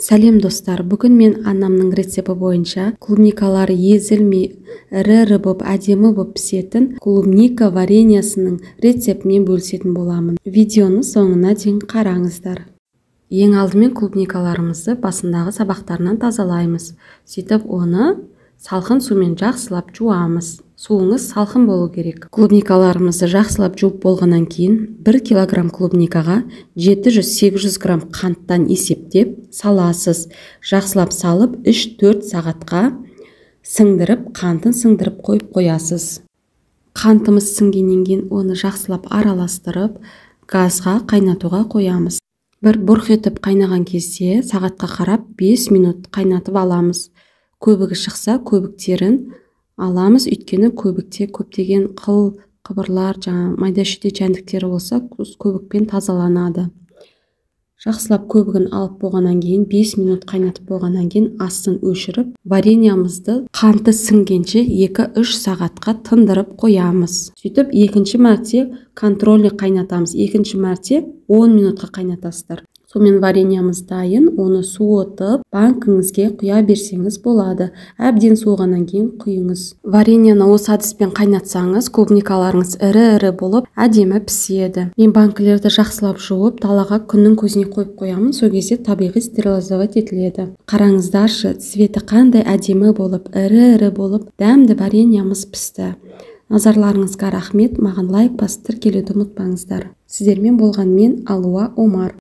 Сәлем, достар! Бүгін мен анамның рецепті бойынша клубникалары езілмей, ірі-ірі боп, әдемі боп пісетін клубника вареньесінің рецептімен бөлісетін боламын. Видеоны соңына дейін қараңыздар. Ең алдымен клубникаларымызды басындағы сабақтарынан тазалаймыз. Сөйтіп, оны салқын сумен жақсылап жуамыз. Суыңыз салқын болу керек. Клубникаларымызды жақсылап жуып болғаннан кейін 1 килограмм клубникаға 700-800 грамм қанттан есептеп саласыз. Жақсылап салып, 3-4 сағатқа сіңдіріп, қантын сіңдіріп қойып қоясыз. Қантымыз сіңгеннен кейін оны жақсылап араластырып, газға қайнатуға қоямыз. Бір бұрқ етіп қайнаған кезде сағатқа қарап 5 минут қайнатып аламыз. Көбігі шықса, көбіктерін аламыз, өйткені көбікте көптеген қыл қыбырлар, жаңа майда шүйде жәндіктері болса, көбікпен тазаланады. Жақсылап көбігін алып болғаннан кейін, 5 минут қайнатып болғаннан кейін астын өшіріп, вареньямызды қанты сіңгенше 2-3 сағатқа тындырып қоямыз. Сөйтіп, екінші мәрте контрольный қайнатамыз. Екінші мәрте 10 минутқа қайнатасыздар. Сонымен, вареньямыз дайын. Оны суытып, банкіңізге құя берсеңіз болады. Әбден суығаннан кейін құйыңыз. Вареньяны осы әдіспен қайнатсаңыз, клубникаларыңыз ірі-ірі болып, әдемі піседі. Мен банкілерді жақсылап жуып, далаға күннің көзіне қойып қоямын. Сол кезде табиғи стерилизовать етіледі. Қараңыздаршы, цветі қандай әдемі болып, ірі-ірі болып, дәмді вареньямыз пісті. Назарларыңызға рахмет! Маған лайк басып, тіркелуді ұмытпаңыздар. Сіздермен болған мен, Алуа Омар.